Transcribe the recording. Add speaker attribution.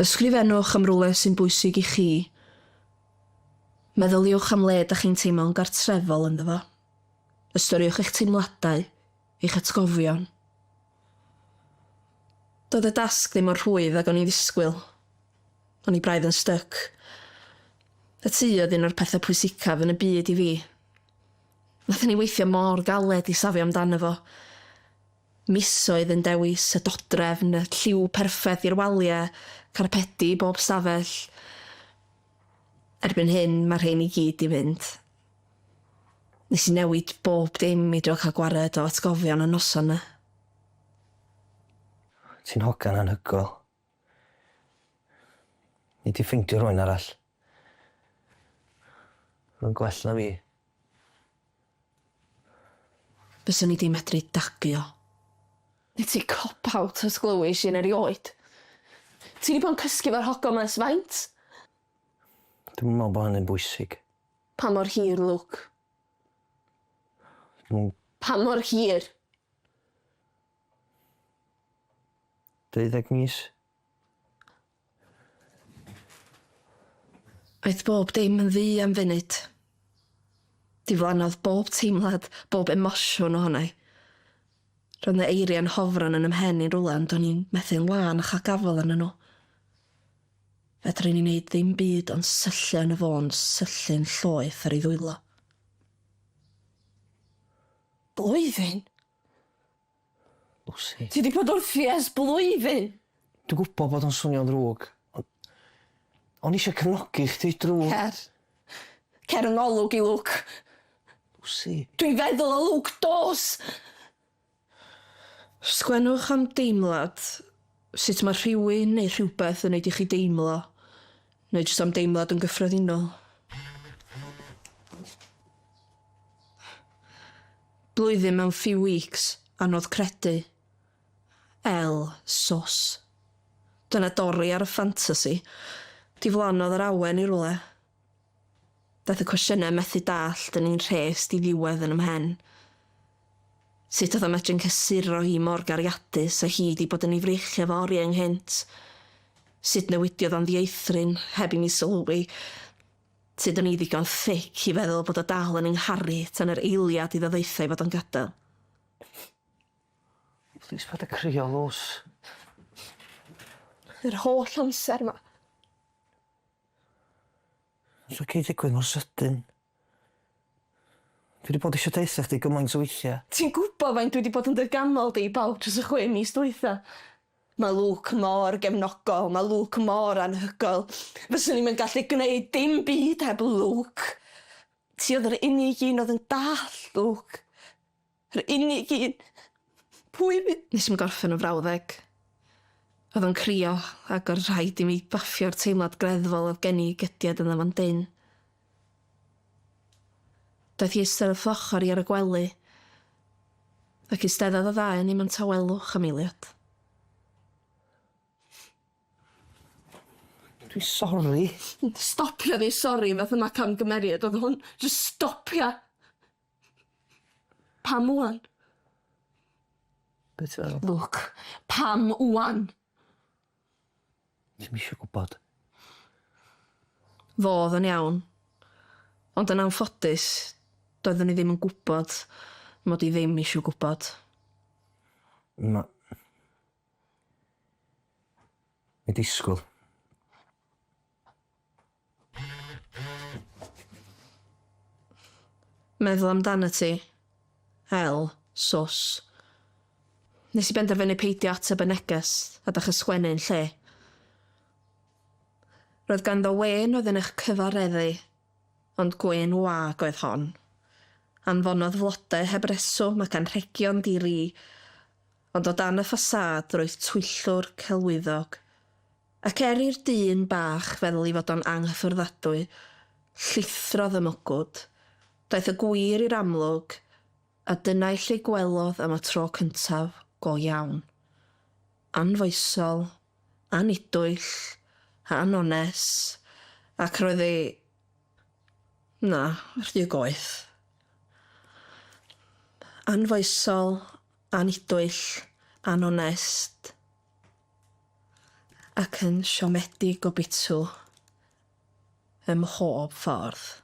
Speaker 1: Ysgrifennwch am rywle sy'n bwysig i chi. Meddyliwch am le dach chi'n teimlo'n gartrefol ynddo fo. Ystyriwch eich teimladau, eich atgofion. Doedd y dasg ddim mor rhwydd ag o'n i'n ddisgwyl. O'n i braidd yn styc. Y tŷ oedd un o'r pethau pwysicaf yn y byd i fi. Nathon ni weithio mor galed i safio amdano fo. Misoedd yn dewis y dodrefn, y lliw perffaith i'r waliau, carpedi i bob stafell. Erbyn hyn, mae'r rhein i gyd 'di mynd. Nes i newid bob dim i drio cael gwared o atgofion y noson 'na.
Speaker 2: Ti'n hogan anhygoel. Nei di ffeindio rhywun arall. Rhywun gwell na fi.
Speaker 1: Fyswn i 'di medru dagio. Nei ti cop out os glywis i yn erioed. Ti 'di bod yn cysgu efo'r hogan 'ma ers faint?
Speaker 2: Dwi'm yn me'wl bo' hynny'n bwysig.
Speaker 1: Pa mor hir Luke?
Speaker 2: Dwi'm yn...
Speaker 1: Pa mor hir?
Speaker 2: Deuddeg mis.
Speaker 1: Aeth bob dim yn ddu am funud. Diflannodd bob teimlad, bob emosiwn ohona i. Roedd 'na eiriau'n hofran yn 'y mhen i'n rywle ond o'n i'n methu'n lân a chael gafael arnyn nhw. Fedrwn i wneud ddim byd ond syllu arno fo'n syllu'n lleth ar ei ddwylo. Blwyddyn?
Speaker 2: Lucy.
Speaker 1: Ti 'di bod wrthi ers blwyddyn!
Speaker 2: Dwi'n gwybod bod o'n swnio'n ddrwg, ond o'n i eisiau cefnogi chdi drwy...
Speaker 1: Cer. Cer yng ngolwg i Luke.
Speaker 2: Lucy.
Speaker 1: Dwi'n feddwl o Luke, dos! Sgwennwch am deimlad, sut mae rhywun neu rhywbeth yn neud i chi deimlo, neu jyst am deimlad yn gyffredinol. Blwyddyn mewn few weeks, anodd credu. El, sus. Dyna dorri ar y ffantasi. Diflannodd yr awen i rywle. Daeth y cwestiynau methu dallt yn un rhes diddiwedd yn 'y mhen. Sut oedd o'n medru'n cysuro hi mor gariadus a hi 'di bod yn ei freichiau fo oriau ynghynt? Sut newidiodd o'n ddieithryn heb i mi sylwi? Sut o'n i ddigon thick i feddwl bod o dal yn 'y ngharu tan yr eiliad iddo ddaetha i fod o'n gadel?
Speaker 2: Plîs paid â crio Lws.
Speaker 1: Yr holl amser 'ma.
Speaker 2: It's ok digwydd mor sydyn. Dwi 'di bod isio deutha chdi gymaint o weithia.
Speaker 1: Ti'n gwbo faint dwi 'di bod yn dy ganmol di i bawb dros y chwe mis dwytha? Mae Luke mor gefnogol, mae Luke mor anhygoel. Fyswn i'm yn gallu gwneud dim byd heb Luke. Ti oedd yr unig un oedd yn dallt, Luke. Yr unig un. Pwy fydd... Nes i'm gorffen y frawddeg. Oedd o'n crio ac oedd rhaid i mi baffio'r teimlad greddfol oedd gen i i gydiad ynddo fo'n dynn. Daeth i eistedd wrth fy ochr i ar y gwely, ac eisteddodd y ddau o ni mewn tawelwch am eiliad.
Speaker 2: Dwi sori.
Speaker 1: Stopia ddeu sori fath yma camgymeriad oedd hwn. Jyst stopia! Pam ŵan?
Speaker 2: Be' ti feddwl?
Speaker 1: Luke, pam ŵan?
Speaker 2: Ti'm isio gwbod.
Speaker 1: Fo odd yn iawn. Ond yn anffodus, doeddwn i ddim yn gwbod mod i ddim isio gwbod.
Speaker 2: Ma'... Mae disgwyl.
Speaker 1: Meddwl amdanat ti. El, sws. Nes i benderfynu peidio ateb y neges a dechra sgwennu yn lle. Roedd ganddo wên oedd yn eich cyfareddu, ond gwên wag oedd hon. Anfonodd flode heb reswm ac anrhegion di-ri, ond o dan y ffasâd roedd twyllwr celwyddog. Ac er i'r dyn bach feddwl ei fod o'n anghyffyrddadwy, llithrodd y mwgwd. Daeth y gwir i'r amlwg, a dyna'i lle gwelodd am y tro cyntaf go iawn. Anfoesol, annidwyll, a anones, ac roedd ei... na, rhy goeth. Anfoesol, annidwyll, anonest. Ac yn siomedig o bitw. Ym mhob ffordd.